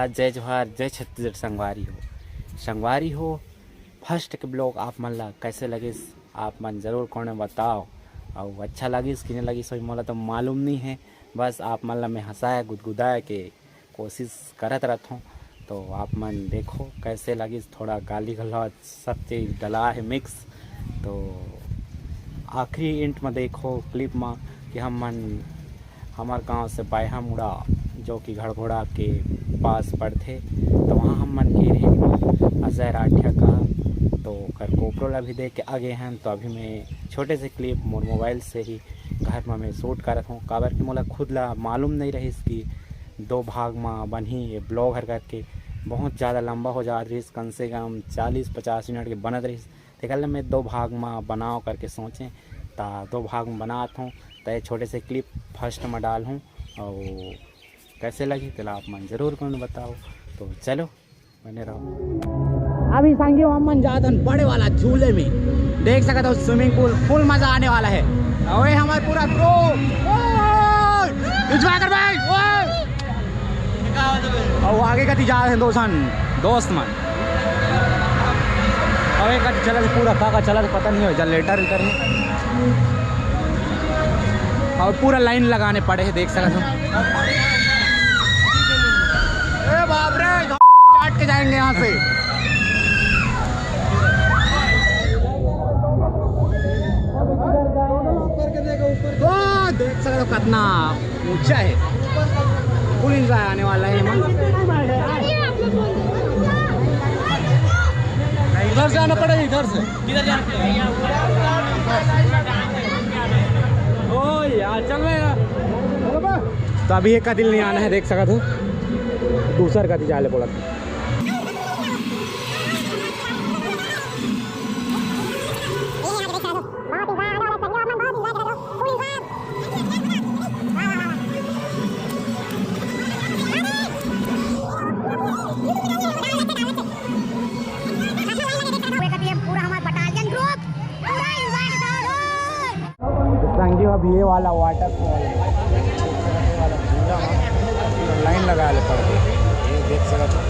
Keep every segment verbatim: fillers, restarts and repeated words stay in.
जय जोहार, जय छत्तीसगढ़ संगवारी हो। संगवारी हो, फर्स्ट के ब्लॉग आप मन ला कैसे लगिस, आप मन जरूर कमेंट में बताओ। अउ अच्छा लगिस कि नहीं लगिस, होई मोला तो मालूम नहीं है। बस आप मन ला मैं हंसाए गुदगुदाए के कोशिश करत रहथों। तो आप मन देखो कैसे लगिस, थोड़ा गाली गलौज सब चीज डला है मिक्स। तो आखिरी एंड में देखो क्लिप में कि हम मन हमर गांव से बायहा मुड़ा, जो कि घड़घोड़ा के पास पड़थे, तो वहाँ हम मन गे रहे अजय राठिया का। तो ओकर गोप्रो ला भी देख के आ गए हैं। तो अभी मैं छोटे से क्लिप मोर मोबाइल से ही घर में मैं शूट करत हूँ, काबर कि मोला खुद ला मालूम नहीं रहिस कि दो भाग में बनही ये ब्लॉग हर करके। बहुत ज़्यादा लंबा हो जात रहिस, कम से कम चालीस पचास मिनट के बनत रहिस। तेकर ले मैं दो भाग में बनाओ करके सोचे, ता दो भाग में बनात हूँ। तो ये छोटे से क्लिप फर्स्ट में डाल हूँ, और कैसे लगी तेला आप मन जरूर कमेंट बताओ। तो चलो बने रहो। अभी संगी हम मन जात हन बड़े वाला झूले में, देख सकत हो स्विमिंग पूल, फुल मजा आने वाला है। ओए हमारे पूरा ग्रुप, एंजॉय कर भाई, ओए। और आगे कति जा रहे हैं दोस्त मन, दोस्त मन। और एक कति चलत पूरा का, का चलत पता नहीं हो, जनरेटर वेटर है। और पूरा लाइन लगाने पड़े हैं, देख सकते हो। ए बाप रे, काट के जाएंगे यहाँ से। वाह, देख सकते हो कितना ऊंचा है। फुल एंजॉय आने वाला है। इधर से आना पड़ेगा, इधर से। ओ यार, चल रहे यार। तो अभी एक का दिल नहीं आना है, देख सकत हो। दूसर का दिल जाले बोलत। पूरा हमार बटालियन ग्रुप, पूरा एंजॉय। संगी, अब ये वाला वाटरफॉल है, लाइन लगा ले पड़ गई, ये देख सकत हो।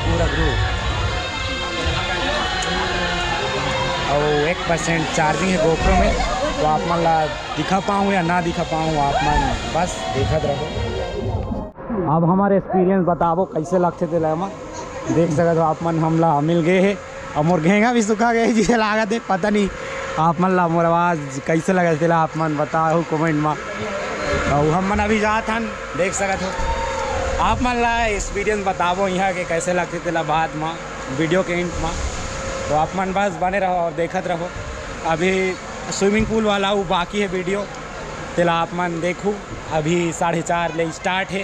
पूरा ग्रुप। और एक परसेंट चार्जिंग है गोप्रो में, तो आप मन ला दिखा पाऊँ या ना दिखा पाऊँ, आप मन बस देखत रहो। अब हमारे एक्सपीरियंस बताबो कैसे लगथे तेला एमा। देख सकत हो आप मन, हमला मिल गए हे। अब मोर घेंगा भी सुखा गए, जिसे लागत है पता नहीं आप मन ला मोर आवाज कैसे लगत तेला आप मन बताओ कमेंट में। और हम मन अभी जात हन, देख सकत हो आप मन ला एक्सपीरियंस बताबो यहाँ के कैसे लगथे तेला बाद में वीडियो के एंड में। तो आप मन बस बने रहो और देखत रहो। अभी स्विमिंग पूल वाला वो बाकी है वीडियो, तेला आप मन देखू। अभी साढ़े चार ले स्टार्ट है।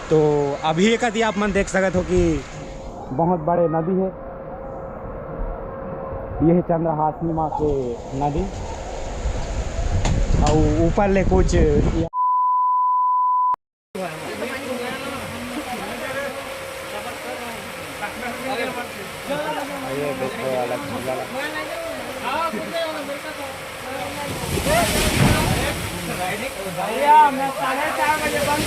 तो अभी एक अति आप मन देख सकत हो कि बहुत बड़े नदी है, ये है चंद्रहासिनी माँ के नदी। और ऊपर ले कुछ ये देखो अलग झूला। भैया, मैं साढ़े चार बजे बंद।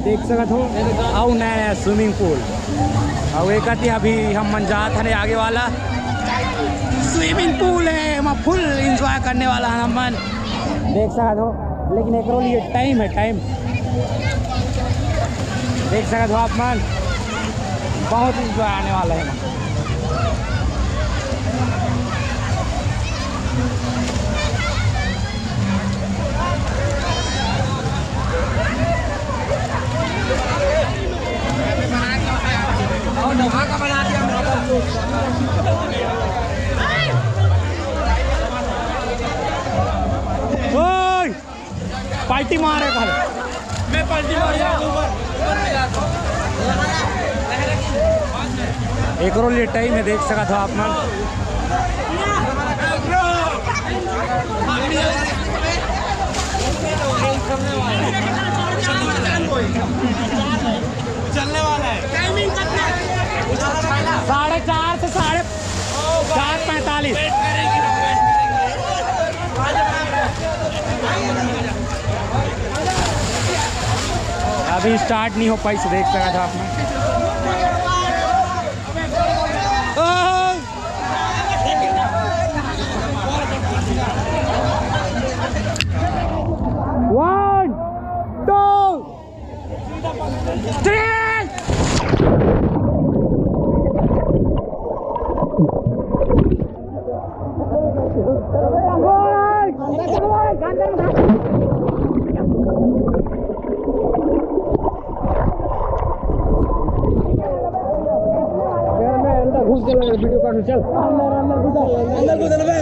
देख सकत हो, अउ नया नया स्विमिंग पूल। अउ एक अति अभी हम मन जात हन आगे वाला स्विमिंग पूल है, वहाँ फुल एंजॉय करने वाला है हम मन। देख सकत हो, लेकिन एकरो लिए टाइम है, टाइम। देख सकत हो आप मन, बहुत एंजॉय आने वाला है। ओए! पार्टी मारे कल। मैं पार्टी मार जाऊँ ऊपर, ऊपर में जाता हूँ। एकरो लिए टाइम है, देख सकत हो आप मन। चलने वाला है। टाइमिंग कितना है? साढ़े चार से साढ़े चार पैंतालीस। अभी स्टार्ट नहीं हो पाई, से देख सकत हो आप मन। वन, टू, थ्री। यार, मैं अंदर घुस गया, वीडियो काटू, चल। अंदर, अंदर घुस जा, अंदर घुस जा बे।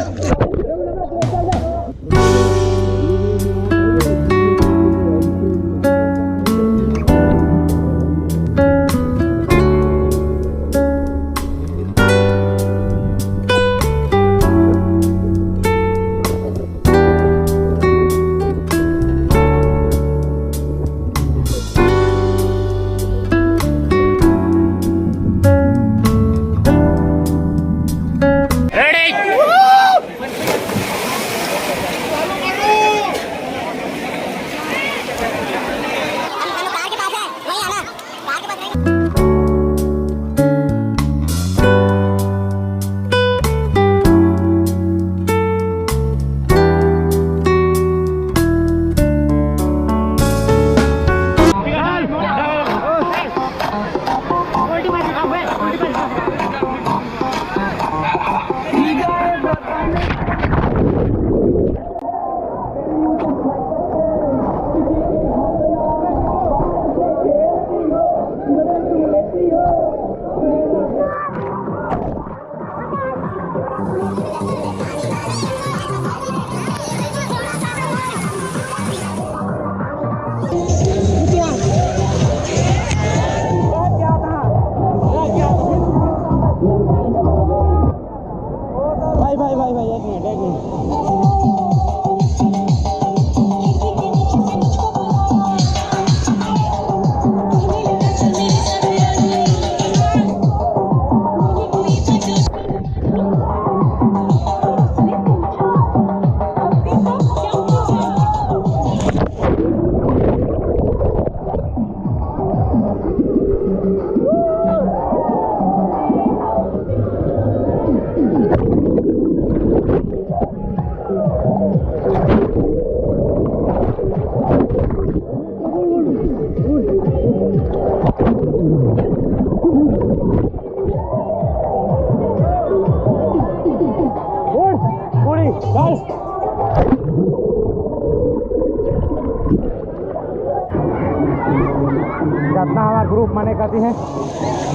भाई, भाई, भाई, भाई, एक मिनट, एक मिनट। जितना हमारे ग्रुप मने करती हैं,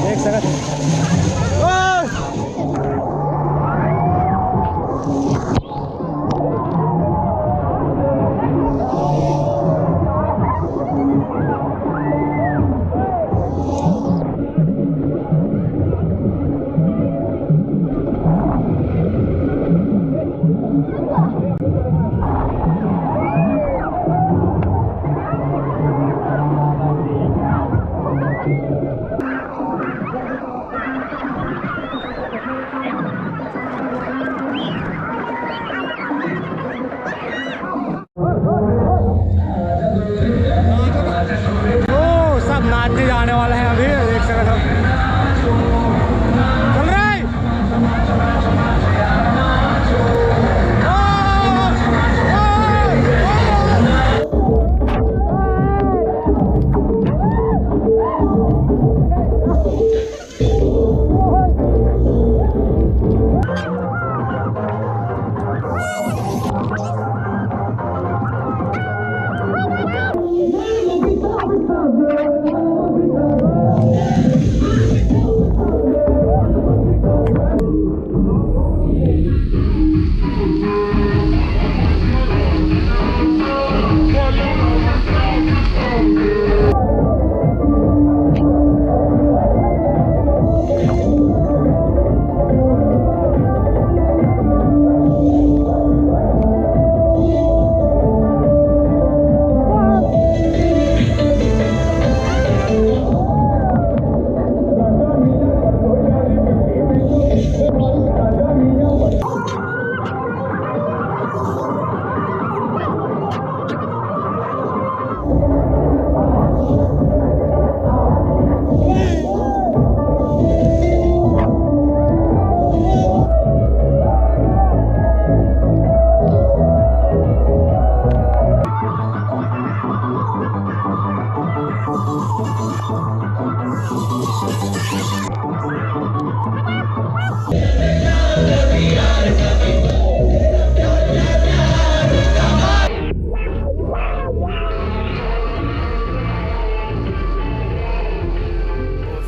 देख सकत। आदमी जाने वाला है अभी, देख सकते हो। चल रहा है।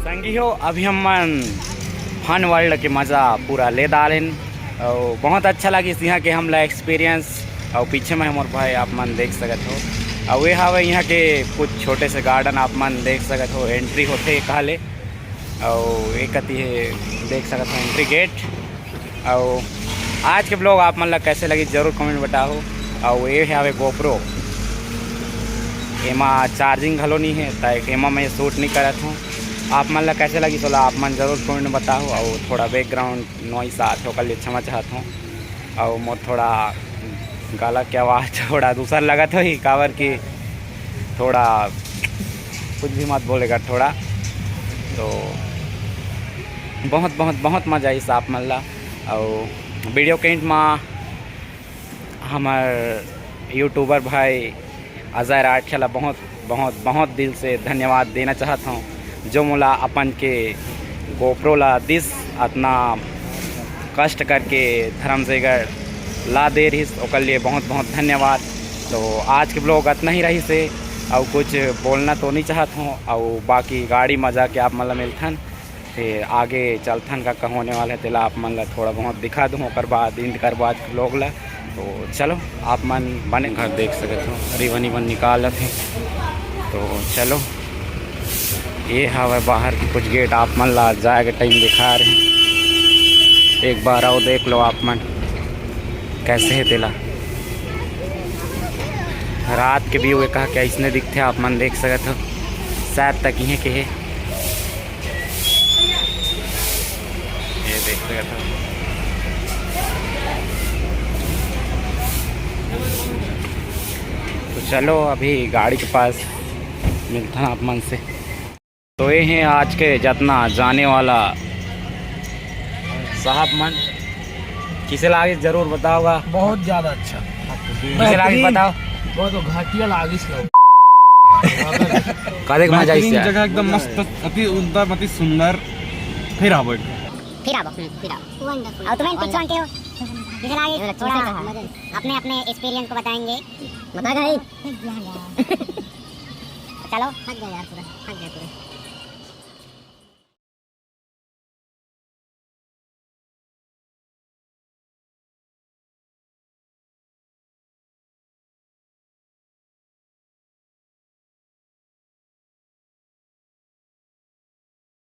संगी हो, अभी हमन फन वर्ल्ड के मजा पूरा ले डालेन। अउ बहुत अच्छा लगिस इहाँ के हमला एक्सपीरियंस। अउ पीछे में मोर भाई आप मन देख सकत हो, अउ ये हवे इहाँ के कुछ छोटे से गार्डन आप मन देख सकत हो, एंट्री होथे कहाँ ले। अउ ये कति हे, देख सकत हो एंट्री गेट। अउ आज के ब्लॉग आप मन ला कैसे लगी जरूर कमेंट बताओ। अउ ये हवे गोप्रो, एमा चार्जिंग घलो नहीं है, त एमा मैं शूट नहीं करत हूँ। आप मन ला कैसे लगी तोला आप मन जरूर कमेंट बताओ। अउ थोड़ा बैकग्राउंड नॉइस आत हे, ओकर लिए क्षमा चाहत हूँ। अउ मोर थोड़ा गला के आवाज़ थोड़ा दूसर लगत होही, काबर कि थोड़ा कुछ भी मत बोलेगा थोड़ा। तो बहुत, बहुत, बहुत मज़ा आइस आप मन ला। अउ वीडियो के एंड मा हमर यूट्यूबर भाई अजय राठिया ला बहुत, बहुत, बहुत दिल से धन्यवाद देना चाहत हूँ, जो मोला अपन के गोप्रो ला दिस, अतना कष्ट करके धर्मजयगढ़ ला दे रहिस, ओकर लिए बहुत, बहुत धन्यवाद। तो आज के ब्लॉग अतना ही रहिस हे, अउ कुछ बोलना तो नहीं चाहत हूँ, अउ बाकी गाड़ी मा जाके आप मन ला मिलथन। फिर आगे चलथन, का, का होने वाला है, तेला आप मन ला थोड़ा बहुत दिखा दूँ, ओकर बाद एंड करबो आज के ब्लॉग ला। तो चलो, आप मन बने घर देख सकत हो, रिबन इबन निकालत हे। तो चलो, ये हवे बाहर के कुछ गेट, आप मन ला जाए के टाइम दिखा रहे हैं, एक बार अउ देख लो आप मन कैसे है तेला। रात के व्यू कहा के अइसने दिखथे, आप मन देख सकत हो, शायद तक इहे के हे। ये देख सकत हो। तो चलो, अभी गाड़ी के पास मिलथन आप मन से। तो ये हे आज के जतना जाने वाला साहब मन, किसे लागिस जरूर बताओगा। बहुत ज्यादा अच्छा। किसे लागिस बेहतरीन। बताओ। बहुत घटिया लागिस लोग। कदेक मजा आइस बेहतरीन यार। जगह एकदम मस्त, अति सुंदर, अति सुंदर। फिर आबो एक। फिर आबो, हम्म, फिर आबो। Wonderful। और तुम्हें पिछुआन के हो? किसे लागिस? थोड़ा अपने, अपने एक्सपीरियंस को बताएंगे। बताएगा ही। चलो। थक गया यार पूरा, थक गया पूरा।